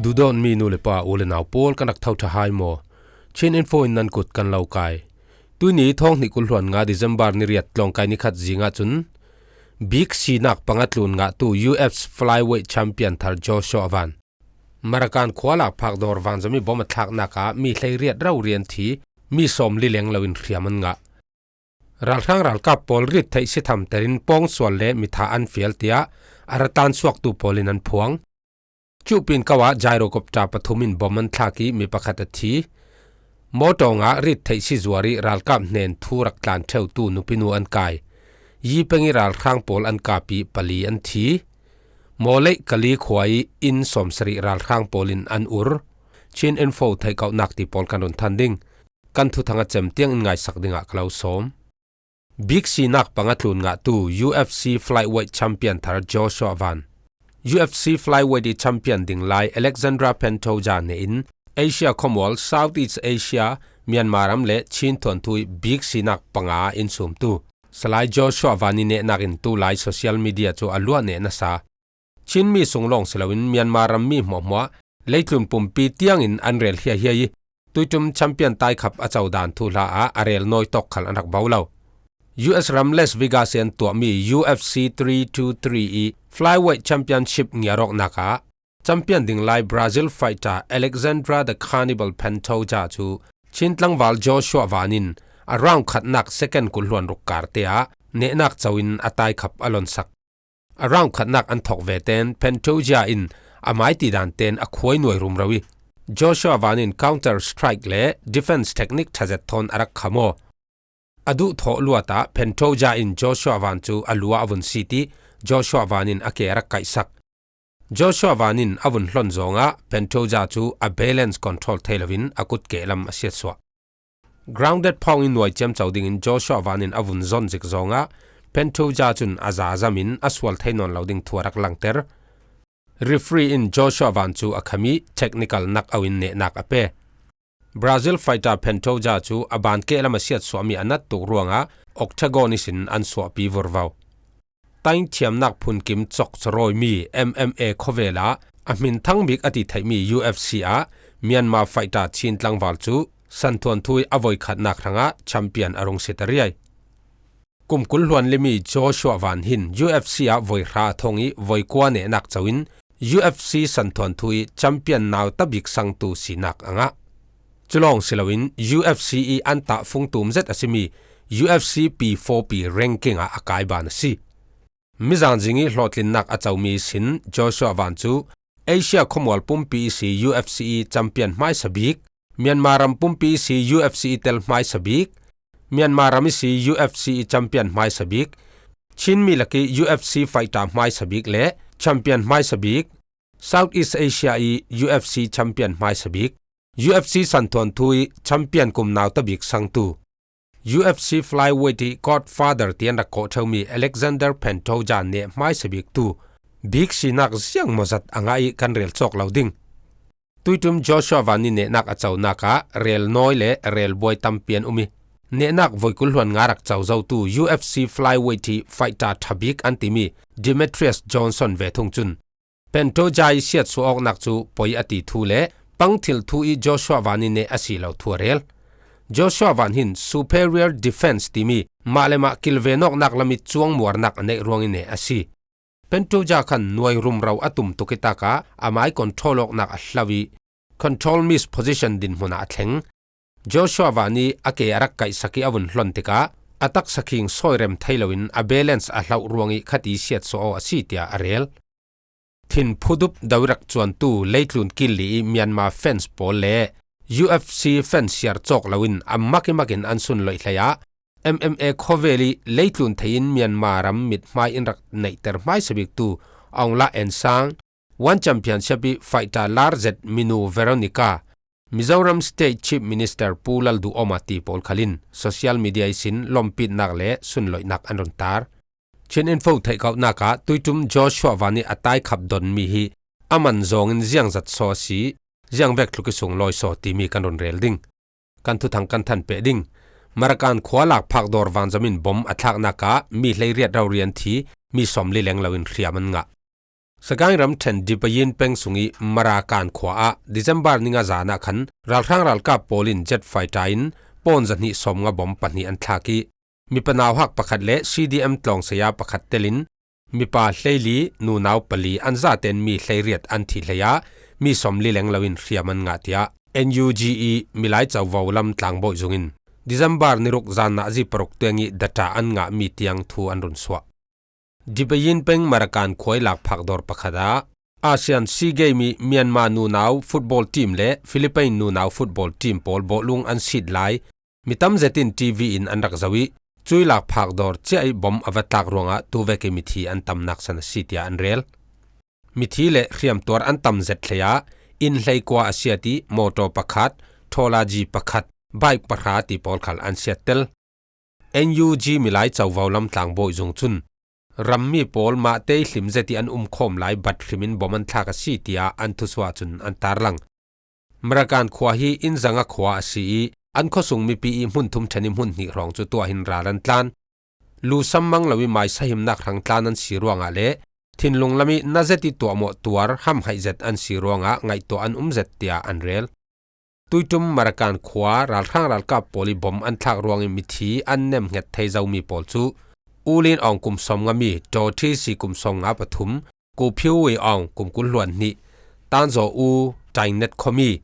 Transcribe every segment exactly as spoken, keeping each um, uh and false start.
Duhdawtmi nu le pa, u le nau pawl, kan rak tho ṭha hai maw? Chin Info in nan kut kan lo kai. Tuini thawng hnih kul hluan nga December ni riat tlawngkai ni khat zingah cun bik sinak panga tlun ngahtu U F C flyweight champion thar Joshua Van Marakan khua lak phak dawr vanzam ih bom a thlaknak ah mi hleiriat rori an thi, mi sawmli leng loin hriam an ngah. Ralhrang ralkap pawl rit theih si thamter in pawngsual le mitha an fial tiah a ra tlansuaktu pawl in an phuang. Cuhpin ko ah gyrocopter pathum in bom an thlak ih mi pakhat a thi. Mawtaw ngah rit theih si zuar ih ralkap hnen thu rak tlan ṭheutu nupinu an kai. Yi peng ih ralhrang pawl an kap ih pali an thi. Mawleih Kali khua ih inn sawmsarih ralhrang pawl in an ur. Chin Info theihkauhnak ti pawl kan run than ding. Kan thuthang a cem tiang in ngaisak dingah ka lo sawm. Bik sinak panga tlun ngahtu U F C flyweight champion thar Joshua Van. U F C flyweight ih champion ding lai Alexandra Pantoja nehin Asia khawmual, Southeast Asia, Myanmar ram le Chin thuanthu ih bik sinak panga in sumtu Salai Joshua Van ih nehnak in tulai social media cu a luah neh nasa. Chin mi sung lawng si loin Myanmar ram mi hmuahhmuah leitlun pumpi tiangin an rel hiahiai ih tuiṭum champion taikhap a co dan thuhla ah a rel nawi tawk khal an rak bo lo. U S ram Las Vegas ih an tuahmi U F C three two three ih flyweight championship ngiarawknak ah champion ding lai Brazil fighter Alexandra the Cannibal Pantoja cu Chin tlangval Joshua Van in a round khatnak second kul hluan ruk karte ah nehnak co in a taikhap a lonsak. A round khatnak an thawk veten Pantoja in a maiti dan ten a khuai nuai rumro ih Joshua Van in counter strike le defense technique ṭhazet thawn a rak kham aw. A duh thawh luat ah Pantoja in Joshua Van cu a lu ah a vun sit ih Joshua Van in a ke a rak kaihsak. Joshua Van in a vun hlon zawngah Pantoja cu a balance control thei loin a kut kehlam a siatsuah. Grounded phawng ih nuai ciamco dingin Joshua Van in a vun zon zik zawngah Pantoja cun a zazam in a sual thei nawn lo ding thu a rak langter. Referee in Joshua Van cu a kham ih technical knockout in nehnak a pe. Brazil fighter Pantoja cu a ban kehlam a siatsuahmi a nat tuk ruangah octagon ihsin an suahpi vurvo. Taing thiamnak phunkim cok carawimi M M A khawvel ah a hminthang bik a ti theihmi U F C ah Myanmar fighter Chin tlangval cu santhuanthu ih a voikhatnak hrangah champion a rung si ta riai. Kum kul hluan limi Joshua Van hin U F C ah voi hra a thong ih voi kua nehnak co in U F C santhuanthu ih champion nauta bik sangtu sinak a ngah. Culawng si loin U F C ih an tahfung tum zet a simi U F C P four P ranking ah a kai ban a si. Mizan zing ih hlawhtlinnak a comi sin Joshua Van cu Asia khawmual pumpi ihsi U F C ih champion hmaisa bik, Myanmar ram pumpi ihsi U F C ih tel hmaisa bik, Myanmar ram ihsi U F C ih champion hmaisa bik, Chinmi lakih U F C fighter hmaisa bik le champion hmaisa bik, Southeast Asia ih U F C champion hmaisa bik, U F C santhuanthu ih champion kum nauta bik sangtu, U F C flyweight ih Godfather tian rak kawh ṭheumi Alexander Pantoja neh hmaisa biktu bik sinak ziangmawzat a ngah ih kan rel cawk lo ding. Tuiṭum Joshua Van ih nehnak a conak ah rel nawi le rel buai tampi an um ih nehnak voi kul hluan nga rak co zotu U F C flyweight ih fighter ṭha bik an timi Demetrious Johnson ve thung cun Pantoja ih siatsuah awknak cu poi a ti thu le pangthil thu ih Joshua Van ih neh a si lo thu a rel. Joshua Van hin superior defense timi mah le mah kilven awknak lam ih cuangmuarnak a neih ruang ih neh a si. Pantoja khan nuai rumro a tum tuk ih takah amai control awknak a hlo ih control miss position dinhmun ah a thleng. Joshua Van ih a ke a rak kaihsak ih a vun hlon tikah a taksa khing sawirem thei loin a balance a hloh ruang ih khati siatsuah aw a si, tiah a rel. Thin phudup do ih rak cuantu leitlun killi ih Myanmar fans pawl le U F C fans siar cawk loin a mak ih makin an sunloih hlei ah M M A khawvel ih leitlun thei in Myanmar ram mithmai in rak neihter hmaisa biktu Aung La N Sang, One Championship ih fighter lar zet minu Veronica, Mizoram State Chief Minister Pu Lalduhoma ti pawl khal in social media ihsin lompitnak le sunloihnak an run tar. Chin Info theihkauhnak ah tuiṭum Joshua Van ih a taikhap donmi hi a man zawngin ziangzat saw a si, ziangvek tluk ih sunglawi saw timi kan run rel ding. Kan thuthang kan thanpeh ding. Marakan khua lak phak dawr vanzam in bom a thlaknak ah mi hleiriat rori an thi, mi sawmli leng loin hriam an ngah. Sagaing ramṭhen Dipayin peng sung ih Marakan khua ah December ni nga zan ah khan ralhrang ralkap pawl in jet fighter in pawn zahnih sawmnga bom pahnih an thlak ih, mipa nauhak pakhat le C D M tlawngsei ah pakhat telin mipa hleili, nunau pali an zaten mi hleiriat an thi hlei ah mi sawmli leng loin hriam an ngah, tiah N U G ih Milai Covo Lam tlangbawi zung in December ni ruk zan nazi paruk tiang ih data an ngah mi tiang thu an run suah. Dipayin peng Marakan khua ih lakphak dawr pakhat ah Asian Sea Game ih Myanmar nunau football team le Philippine nunau football team pawl bawhlung an sit lai mi tam zetin T V in an rak zoh ih, cuih lakphak dawr ciah ih bom a va tlak ruangah tuvek ih mithi an tamnak san a si, tiah an rel. Mithi le hriamtuar an tam zet hlei ah inn hleikua a siat ih mawtaw pakhat, trawler pakhat, bike pahra ti pawl khal an siat tel. N U G Milai Covo Lam tlangbawi zung cun rammi pawl mahte ih hlim zet ih an umkhawm lai bat hrim in bom an thlak a si, tiah an thusuah cun an tarlang. Marakan khua hi inn zanga khua a si ih, an khuasung mipi ih hmun thum ṭhen ih hmun hnih hrawng cu tuah hin ral an tlan. Lusam mang lo ih maisa himnak hrang tlan an si ruangah le thinlung lam ih na zet ih tuahmawh tuar hamhaih zet an si ruangah ngaihtuah an um zet, tiah an rel. Tuiṭum Marakan khua ralhrang ralkap pawl ih bom an thlak ruangih mithi an nemhnget thei zomi pawl cu U Lin Awng kum sawmnga mi, Daw Thi Si kum sawmnga pathum, Ku Phiu Wei Awng kum kul hluan hnih, Tan Zaw U, Tainnet khuami,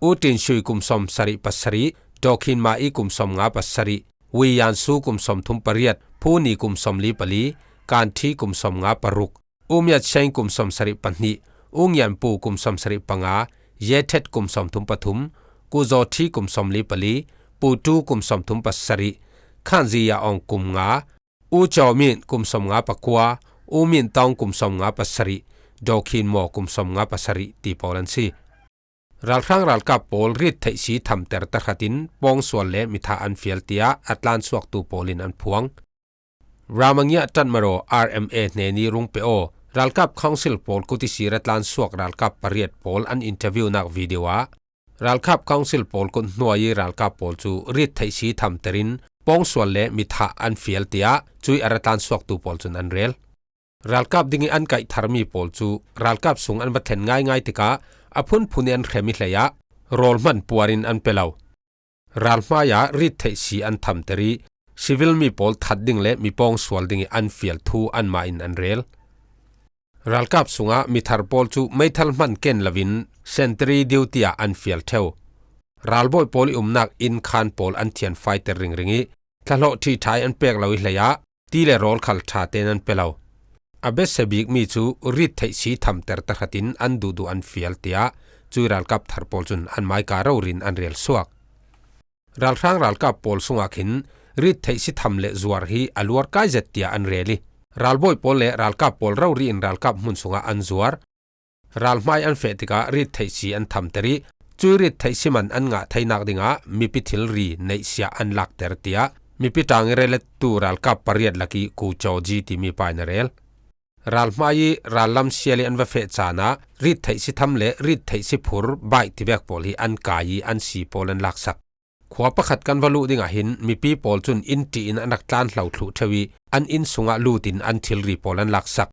U Tin Shui kum sawmsarih pasarih, Daw Khin Ma I kum sawmnga pasarih, Wei Yan Su kum sawmthum pariat, Phu Ni kum sawmli pali, Kan Thi kum sawmnga paruk, U Miat Seng kum sawmsarih pahnih, U Ngian Pu kum sawmsarih panga, Ye Thet kum sawmthum pathum, Ku Zaw Thi kum sawmli pali, Pu Tu kum sawmthum pasarih, Khan Zi Ya Awng kum nga, U Caw Min kum sawmnga pakua, U Min Tawng kum sawmnga pasarih, Daw Khin Maw kum sawmnga pasarih ti pawl an si. Ralhrang ralkap pawl rit theih si thamter tahratin pawngsual le mithah an fial, tiah a tlansuaktu pawl in an phuang. Ramangia Tatmaraw R M A hnen ih rung pe aw, ralkap council pawl kut ihsi ra tlansuak ralkap pariat pawl an interviewnak video ah ralkap council pawl kut hnuai ih ralkap pawl cu rit theih si thamter in pawngsual le mithah an fial, tiah cuih a ra tlansuaktu pawl cun an rel. Ralkap dingih an kaih tharmi pawl cu ralkap sung an va thlen ngaingai tikah a phunphun ih an hrem ih hlei ah rawl hman puar in an pe lo. Ral hmaiah rit theih si an thamter ih civil mi pawl that ding le mi pawngsual dingih an fial thu anmah in an rel. Ralkap sungah mithar pawl cu meithal hman ken loin sentry duty ah an fial ṭheu. Ralbawi pawl ih umnak inn khaan pawl an thianfaiter ringring ih thlahlawh ṭhihṭha ih an pek lo ih hlei ah ti le rawl khal ṭha tein an pe lo. A besia bikmi cu rit theih si thamter tahratin an duhduh an fial, tiah cuih ralkap thar pawl cun an maika rori in an rel suak. Ralhrang ralkap pawl sungah khin rit theih si tham le zuar hi a luar kai zet, tiah an rel ih ralbawi pawl le ralkap pawl rori in ralkap hmun sungah an zuar. Ral hmai an feh tikah rit theih si an thamter ih cuih rit theih si man an ngah theinak dingah mipi thilri neihsiah an lakter, tiah mipi ṭang ih relettu ralkap pariat lakih Ku Caw Ji timi pa in a rel. Ral hmai ih rallam sial ih an va feh caan ah rit theih si tham le rit theih si phur, bike tivek pawl hi an kai ih an si pawl an laksak. Khua pakhat kan va luh dingah hin mipi pawl cun inn ṭih in an rak tlan hlo thluh ṭheu ih an inn sungah lut in an thilri pawl an laksak.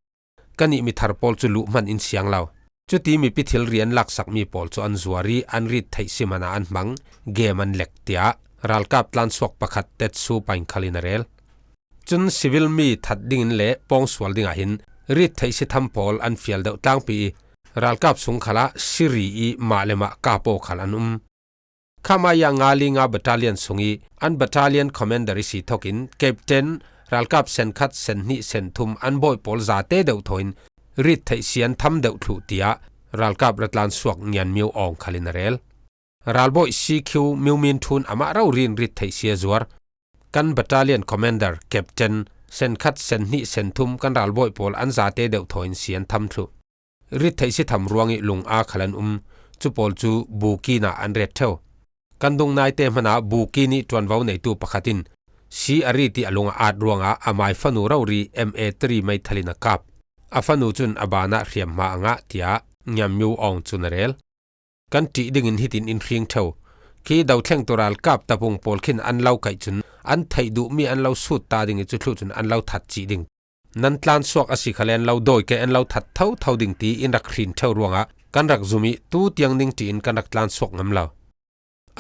Kannih mithar pawl cu luh hman in siang lo. Cuti mipi thilri an laksakmi pawl cu an zuar ih an rit theih si man ah an hmang, game an lek, tiah ralkap tlansuak pakhat Tetsu Paing khal in a rel. Cun civil mi that dingin le pawngsual dingah hin rit theih si tham pawl an fial deuh tlangpi ih ralkap sung khalah siri ih mah le mah kapo khal an um. Khamaya nga li nga battalion sung ih an battalion commander ihsi thokin captain, ralkap senkhat, senhnih, senthum an bawi pawl zate deuh thaw in rit theih si an tham deuh thluh, tiah ralkap ratlan suak Ngian Myo Awng khal in a rel. Ralbawi C Q Myo Min Thun amah rori in rit theih si a zuar. Kan battalion commander, captain, senkhat, senhnih, senthum kan ralbawi pawl an zate deuh thaw in si an tham thluh. Rit theih si tham ruangih lung aa khal an um. Cu pawl cu bukin ah an ret ṭheu. Kan dung naite hmanah bukin ih ṭuanvo neitu pakhat in si a rit ih a lung a at ruangah a mai fanu rori M A three meithal in a kap. A fanu cun a banah hriamhma a ngah, tiah Ngian Myo Awng cun a rel. Kan ṭih dingin hitin in hring ṭheu. Khi dothlengtu ralkap tapung pawl khin an lo kaih cun an theih duhmi an lo sut ta ding ih cuthluh cun an lo that cih ding. Nan tlan suak a si kha le an lo dawi kei, an lo that thotho ding ti in rak hrin theu ruangah kan rak zum ih tu tiang ding tiin kan rak tlan suak ngam lo.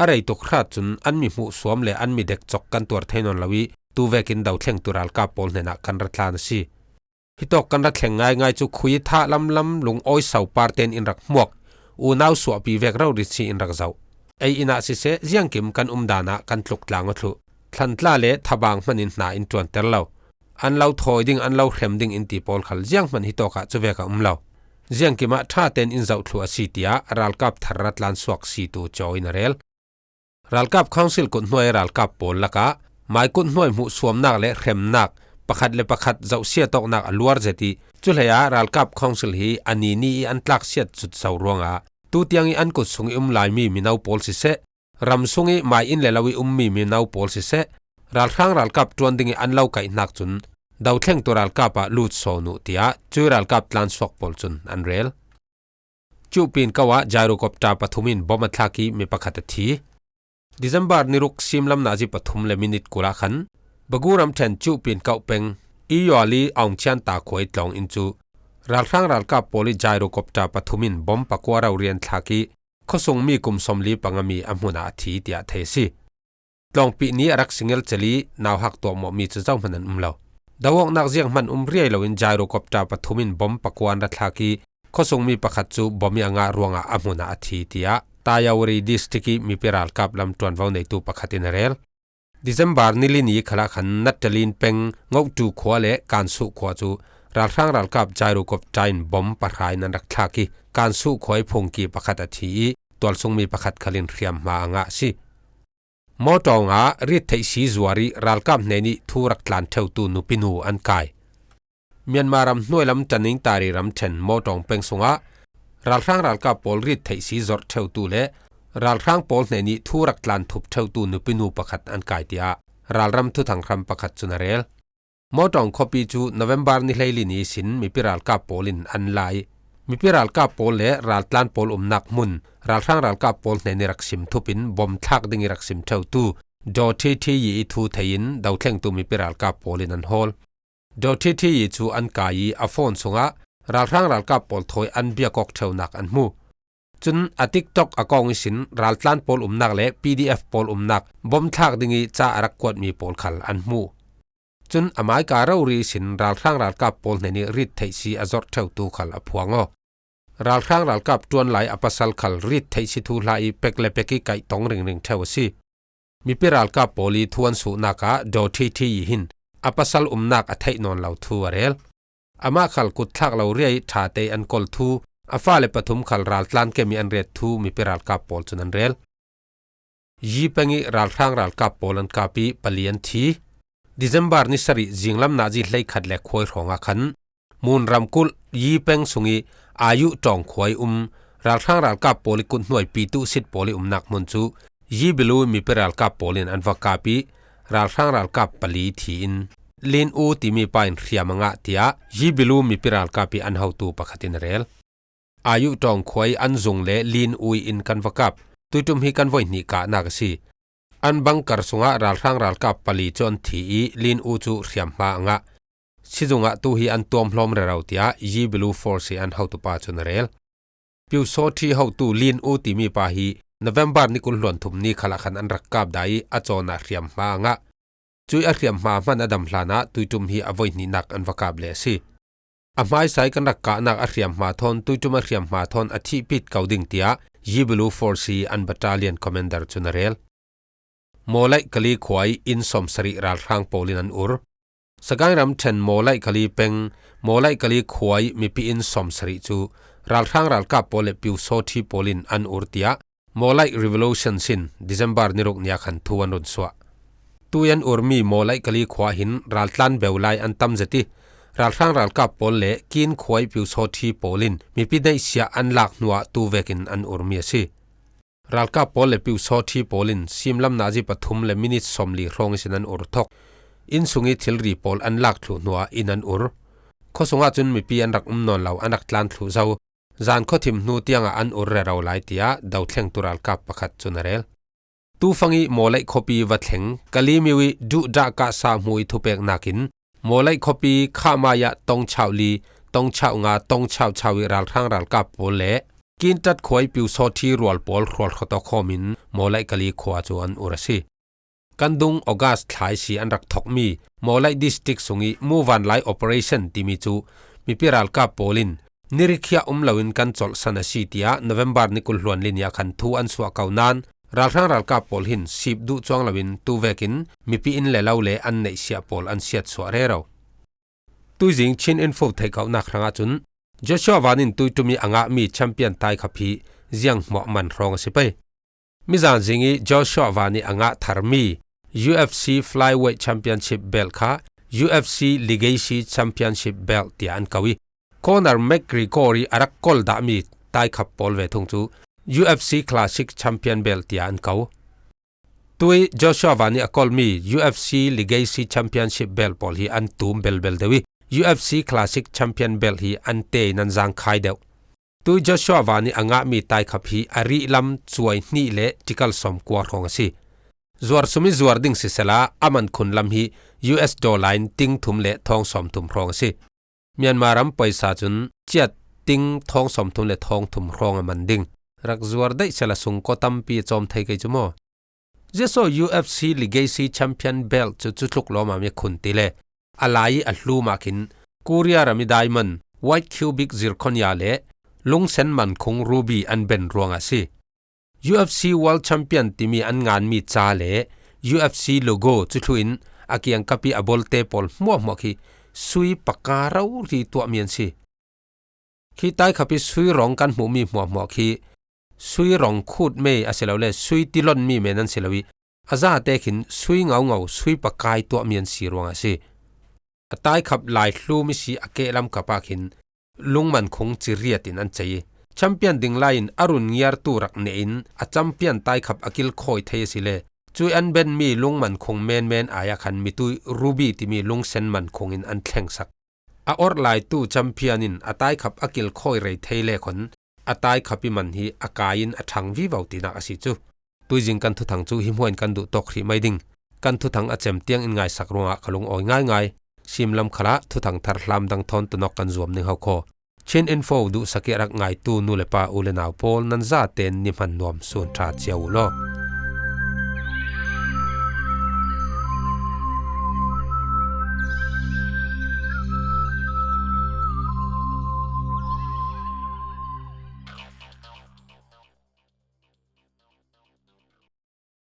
A rei tuk hrat cun an mi hmuh suam le an mi dek cawk kan tuar thei nawn lo ih tu vekin dothlengtu ralkap pawl hnenah kan ra tlan a si. Hitawk kan ra thleng ngaingai cu khui thah lamlam lungawi so parten in rak hmuak, unau suahpi vek rori si in rak zoh. Ei inn ah siseh, ziangkim kan umdan ah kan tluk tlang aw thluh. Thlantla le thabang hman in hna in ṭuanter lo. An lo thawi ding, an lo hrem ding in ti pawl khal zianghman hitawk ah cuvek a um lo. Ziangkim ah ṭhaten in zoh thluh a si, tiah ralkap thar ra tlan suak situ caw in a rel. Ralkap Council kuthnuai ralkap pawl lakah mai kuthnuai hmuhsuamnak le hremnak pakhat le pakhat zohsiat awknak a luar zet ih, cuhlei ah ralkap Council hi a ni ni ih an tlak siat cut zo ruangah tu tiang ih an kut sung ih um laimi mino pawl siseh, ram sung ih mai inn le lo ih ummi mino pawl siseh, ralhrang ralkap ṭuan ding ih an lo kaihnak cun dothlengtu ralkap ah lut sawn uh, tiah cuih ralkap tlan suak pawl cun an rel. Cuhpin ko ah gyrocopter pathum in bom a thlak ih mi pakhat a thi. December ni ruk simlam nazi pathum le minit kul ah khan Bagu ramṭhen Cuhpin ko peng Iyuali Aung Chian ta khuai tlawng in cu ralhrang ralkap pawl ih gyrocopter pathum in bom pakua rori an thlak ih khuasungmi kum sawmli panga mi a hmun ah a thi, tiah thei a si. Tlawngpih ni a rak si ngelcel ih nauhak tuahmawhmi cu zohman an um lo. Do awknak zianghman um riai loin gyrocopter pathum in bom pakua an ra thlak ih khuasungmi pakhat cu bom ih a ngah ruangah a hmun ah a thi, tiah Tayawri District ih mipi ralkap lam ṭuanvo neitu pakhat in a rel. December ni li ni khalah khan Natalin peng Ngohtu khua le Kansuh khua cu ralhrang ralkap gyrocopter in bom pahra in an rak thlak ih Kansuh khua ih phungki pakhat a thi ih tualsungmi pakhat khal in hriamhma a ngah a si. Mawtawng ah rit theihsi zuar ih ralkap hnen ih thu rak tlan ṭheutu nupinu an kai. Myanmar ram hnuailam Tanintari ramṭhen Mawtawng peng sungah ralhrang ralkap pawl rit theihsi zorh ṭheutu le ralhrang pawl hnen ih thu rak tlan thup ṭheutu nupinu pakhat an kai, tiah ralram thuthang hram pakhat cun a rel. Mawtawng khuapi cu November ni hleili ni ihsin mipi ralkap pawl in an la ih mipi ralkap pawl le raltlan pawl umnak hmun ralhrang ralkap pawl hnen ih rak sim thup in bom thlak ding ih rak sim ṭheutu Daw Thi Thi Yi ih thu thei in dothlengtu mipi ralkap pawl in an hawl. Daw Thi Thi Yi cu an kai ih a phone sungah ralhrang ralkap pawl thawi an biak awk ṭheunak an hmu. Cun a TikTok account ihsin raltlan pawl umnak le P D F pawl umnak bom thlak ding ih ca a rak kuatmi pawl khal an hmu. Cun a maika rori ihsin ralhrang ralkap pawl hnen ih rit theihsi a zorh ṭheutu khal a phuang aw. Ralhrang ralkap ṭuan lai a pasal khal rit theihsi thuhla ih pek le pek ih kaih tong ringring ṭheu a si. Mipi ralkap pawl ih thu an suhnak ah Daw Thi Thi Yi hin a pasal umnak a theih nawn lo thu a rel. Amah khal kut thlak lo riai ṭha te an kol thu, a fale pathum khal raltlan kem ih an ret thu mipi ralkap pawl cun an rel. Yi peng ih ralhrang ralkap pawl an kap ih pali an thi. December ni sarih zinglam nazi hleikhat le khuai hrawngah khan Mun ramkulh Yi peng sungih Ayu Tawng khua ih um ralhrang ralkap pawl ih kuthnuai Pi Tuh Sit pawl ih umnak hmun cu Yi Bilu mipi ralkap pawl in an va kap ih ralhrang ralkap pali thi in Lin U timi pa in hriam a ngah, tiah Yi Bilu mipi ralkap ih an hotu pakhat in a rel. Ayu Tawng khua ih an zung le Lin U ih inn kan va kap. Tuiṭum hi kan voihnih kahnak a si. An bunker sungah ralhrang ralkap pali cu an thi ih Lin U cu hriamhma a ngah. Sizung ah tu hi an tuamhlawm rero, tiah Yi Bilu Force ih an hotupa cun a rel. Piu Saw Thi hotu Lin U timi pa hi November ni kul hluan thum ni khalah khan an rak kap dah ih a cawn ah hriamhma a ngah. Cuih a hriamhma hman a dam hlanah tuiṭum hi a voihnihnak an va kap leh a si. A hmaisa ih kan rak kahnak a hriamhma thawn tuiṭum a hriamhma thawn a thihpit ko ding, tiah Yi Bilu Force ih an battalion commander cun a rel. Mawlaih Kali khua ih inn sawmsarih ralhrang pawl in an ur. Sagaing ramṭhen Mawlaih Kali peng Mawlaih Kali khua ih mipi inn sawmsarih cu ralhrang ralkap pawl le Piu Saw Thi pawl in an ur, tiah Mawlaih Revolution sin December ni ruk ni ah khan thu an run suah. Tu ih an urmi Mawlaih Kali khua hin raltlan beu lai an tam zet ih ralhrang ralkap pawl le Kin khua ih Piu Saw Thi pawl in mipi neihsiah an lak hnuah tu vekin an urmi a si. Ralkap pawl le Piu Saw Thi pawl in simlam nazi pathum le minit sawmli hrawng ihsin an ur thawk. Inn sung ih thilri pawl an lak thluh hnuah inn an ur. Khuasung ahcun mipi an rak um nawn lo, an rak tlan thluh zo. Zan khuathim hnu tiangah an ur rero lai, tiah dothlengtu ralkap pakhat cun a rel. Tufang ih Mawlaih khuapi va thleng Kalimyo ih duhdah kahsa hmu ih thupeknak in Mawlaih khuapi Khahmai ah tong chauh li, tong chauh nga, tong chauh chauh ih ralhrang ralkap pawl le Kintat khuai Piusawthi rual pawl hrual hrawtawk khawmin Mawlaih Kali khua cu an ur a si. Kan dung August thla ihsi an rak thokmi Mawlaih District sungih Muvanlai Operation timi cu mipi ralkap pawl in nirikhiah um loin kan colhsan a si, tiah November ni kul hluan li ni ah khan thu an suah ko nain, ralhrang ralkap pawl hin sip duh cuang loin tu vekin mipi inn le lo le an neihsiah pawl an siatsuah rero. Tuizing Chin Info theihkauhnak hrangah cun Joshua Van in tuiṭum ih a ngahmi champion taikhap hi zianghmuah man hrawng a si pei. Mizan zing ih Joshua Van ih a ngah tharmi U F C Flyweight Championship belt kha U F C Legacy Championship belt tiah an ko ih, Conor McGregor ih a rak kol dahmi taikhap pawl ve thung cu U F C Classic Champion belt tiah an ko. Tui Joshua Van ih a kolmi U F C Legacy Championship belt pawl hi an tum belbel deuh ih, U F C Classic Champion belt hi an tein an zangkhai deuh. Tui Joshua Van ih a ngahmi taikhap hi a rihlam cuai hnih le tikal sawmkua hrawng a si. Zuar sum ih zuar ding sisela, a man khun lam hi U S dollar in ting thum le thawng sawmthum hrawng a si. Myanmar ram paisa cun ciat ting thawng sawmthum le thawng thum hrawng a man ding. Rak zuar daih sela sungkaw tampi a cawm thei kei cu maw? Ziasaw U F C Legacy Champion belt cu cutluk lawmam ih khun ti le a lai ih a hlum ah khin Korea ram ih diamond, white cubic zirconia le lungsen mankhung ruby an ben ruangah a si. U F C World Champion timi an nganmi ca le U F C logo cu thluh in a kiangkap ih a bolte pawl hmuahhmuah khi sui paka rori tuahmi an si. Khi taikhap ih sui rong kan hmuhmi hmuahhmuah khi sui rong khut mei asilole sui tilonmi men an si lo ih, a zate khin sui ngaungo, sui pakai tuahmi an si ruangah a si. A taikhap lai hlum ihsi a kehlam kap ah khin lungman khung ciriat in an cei ih, champion ding lai in a run ngiartu rak neh in a champion taikhap a kilkhawi thei asile, cui an benmi lungman khung menmen ai ah khan mitui ruby timi lungsen man khung in an thlengsak. A orh laitu champion in a taikhap a kilkhawi rei thei le khon a taikhap ih man hi a kai in a ṭhang vivo tinak a si cu. Tuizing kan thuthang cu hi hmuah in kan duh tawk hrih mai ding. Kan thuthang a cem tiang in ngaisak ruangah ka lungawi ngaingai. Simlam khalah thuthang thar hlamdang thawn tunawk kan zuam ning ho khaw. Chin Info duhsak ih rak ngaitu nu le pa, u le nau pawl, nan zaten ni hman nuam sun ṭha cio uh law.